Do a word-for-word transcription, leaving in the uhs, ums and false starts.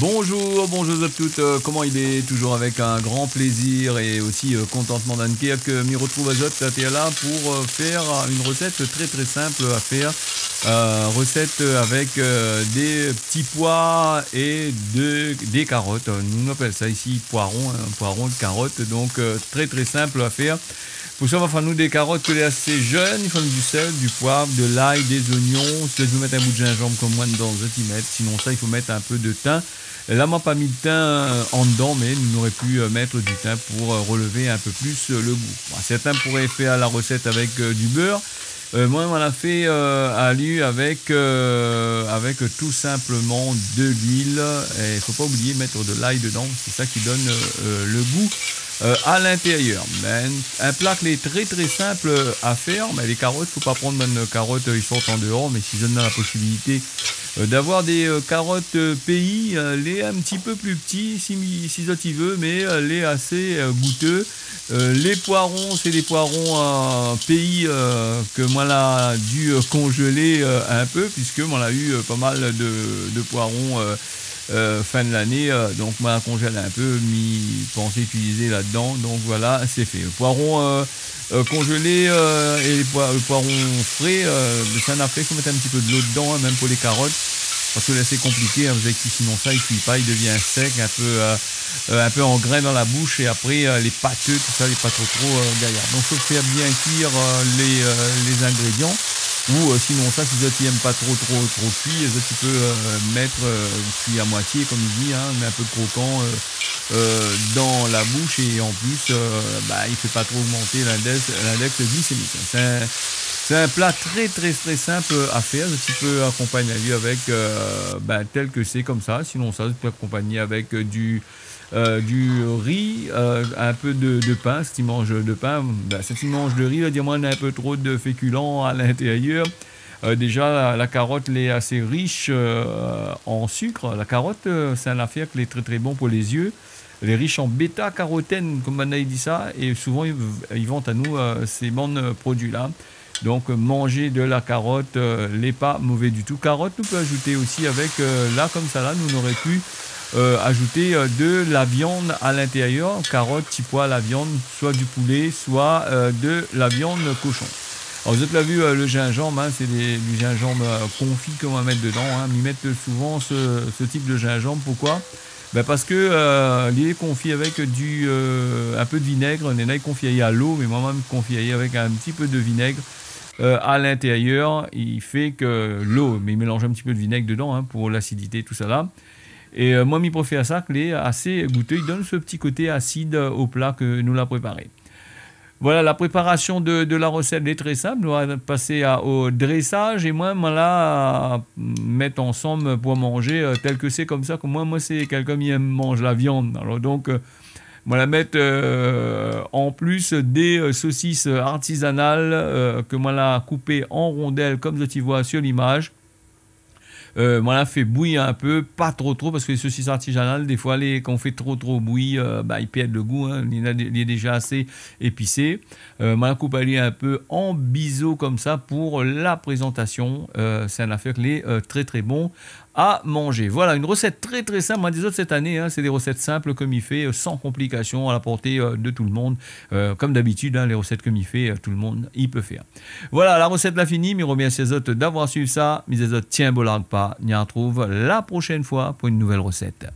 Bonjour, bonjour à toutes. Euh, koman i lé ? Toujours avec un grand plaisir et aussi, euh, kontantman dan le kèr ke mi retrouv azot atèr la pou, euh, fé une recette très, très simple à faire. Euh, recette avec, euh, des petits pois et de, des carottes. Nou apèl sa isi poiron, hein, poiron de carotte. Donc, euh, très, très simple à faire. Pou sa, i fo anou dé karot ke lé asé jenn, i fo anou du sèl, du poiv, de lay, dé zoignon. Si zot i vé mèt in bout zinzanm konm moin dedan, zot i mèt. Sinonsa, i fo mèt in pé de tin. La, moin la pa mi de tin, euh, andan, mé nou noré pu, euh, mèt du tin pou, euh, relevé in pé plis, euh, le gou. Bon, sèrtin pouré fé la resèt avèk, euh, du bèr. Euh, moin, moin la fé, euh, ali avèk, euh, avèk tou sinpleman de luil. É fo pa oublié mèt de lay dedan. Sé sa ki donn, euh, euh, le gou, euh, à l'intérieur. Bin, in pla ke lé tré, tré sinp à fèr, mé lé karot, fo pa prann bann karot, euh, i sort an déor, mé si zot néna la posibilité, euh, d'avoir dé, euh, karot, euh, péi, euh, lé in ti pé pli pti, si, si zot i vé, mé, euh, lé asé, euh, gouté. Euh, lé poiron, sé dé poiron, euh, péi, euh, ke moin la du, euh, konzélé, euh, in pé, puiske moin la u, euh, pa mal de, de poiron, euh, euh, fin de lané, euh, donk moin la konzèl in pé, mi pansé itilizé ladan, donk voilà, sé fé. Poiron, euh, euh, konzélé, euh, é lé poi-, le poiron fré, euh, bin, sé in afèr, i fo mèt in ti pé dolo dedan, hein, mèm pou lé karot, parske la, sé konpliké, hein, avèk, sinonsa, i kui pa, i devien sèk, in pé, euh, euh, in pé an grin dan la boush, é apré, euh, lé paté, tousa, lé pa tro, tro, euh, gayar. Donk, fo fé bien kuir, euh, lé, euh, lé zingrédian. Ou, euh, sinonsa, si zot i èm pa tro, tro, tro kui, zot i pé, euh, mèt, euh, kui à moitié, konm i di, hein, mé in pé krokan, euh, euh, dan la boush, é an plis, euh, ba, i fé pa tro ogmant lindèks, lindèks glisémik. Sé in, sé in pla tré, tré, tré sinp à fèr. Zot i pé akonpagn ali avèk, euh, ba, tèl ke sé konmsa. Sinonsa, zot i pé akonpagné avèk, euh, du, euh, du ri, euh, in pé de, de pin, si zot i manz de pin. Bin, si zot i manz de ri, va dir, moin, néna in pé tro de fékulan à l'intérieur. Euh, déza, la, la karot, lé asé rish, euh, an sik. La karot, euh, sé in afèr ke lé tré, tré bon pou lé zié. Lé rish an béta-karotèn, konm banna i di sa, é souvan, i, i vant anou, euh, sé bann, euh, produi-la. Donk, euh, manzé de la karot, euh, lé pa mové ditou. Karot, nou pé azouté osi avèk, euh, la, konmsa la, nou noré pu, euh, azouté, euh, de la viann à l'intérieur, karot, ti poi, la viann, soi du poulé, soi, euh, de la viann koshon. Alor, zot la vu, euh, le zinzanm, hein, sé dé, du zinzanm, euh, konfi ke moin la mèt dedan, hein. Mi mèt souvan se, se tip de zinzanm. Poukoi ? Bin, parske, euh, li lé konfi avèk du, euh, in pé de vinèg. Néna i konfi ali a lo, mé moin, moin la konfi ali avèk in ti pé de vinèg, euh, à l'intérieur. I fé ke lo, mé i mélanz in ti pé de vinèg dedan, hein, pou l'asidité, tousa la. É, euh, moin, mi préfèr sa, ke lé asé gouté. I donn se ti koté asid, euh, au pla ke nou la préparé. Voilà, la préparasion de, de la resèt, lé tré sinp. Nou va pasé a, au drésaz. É moin, moin la mèt ansanm pou manzé, euh, tèl ke sé konmsa. Konm moin, moin, sé kèlkin ki èm manz la viann. Alor, donk, euh, moin la mèt, euh, an plis dé, euh, sosis artizanal, euh, ke moin la koupé an rondèl, konm zot i voi su limaz. Euh, moin la fé bouyir in pé, pa tro, tro, parske lé sosis artizanal, défoi, lé, kan ou fé tro, tro bouyir, euh, ba, i pèrd le gou, hein, li lé, li lé déza asé épisé. Euh, moin la koup ali in pé an bizo konmsa pou la prézantasion. Euh, sé in afèr ke lé, euh, tré, tré bon à manzé. Voilà, une recette très, très simple. Moin la di azot, sèt ané, hein, sé dé resèt sinp ke mi fé, euh, san konplikasion, à la portée, euh, de tout le monde. Euh, konm d'abitid, hein, lé resèt ke mi fé, euh, tout le monde i pé fèr. Voilà, la resèt la fini. Mi remèrsi azot d'avoir suiv sa. Mi di azot, tienbo larg pa, ni artrouv la proshèn foi pou une nouvèl resèt.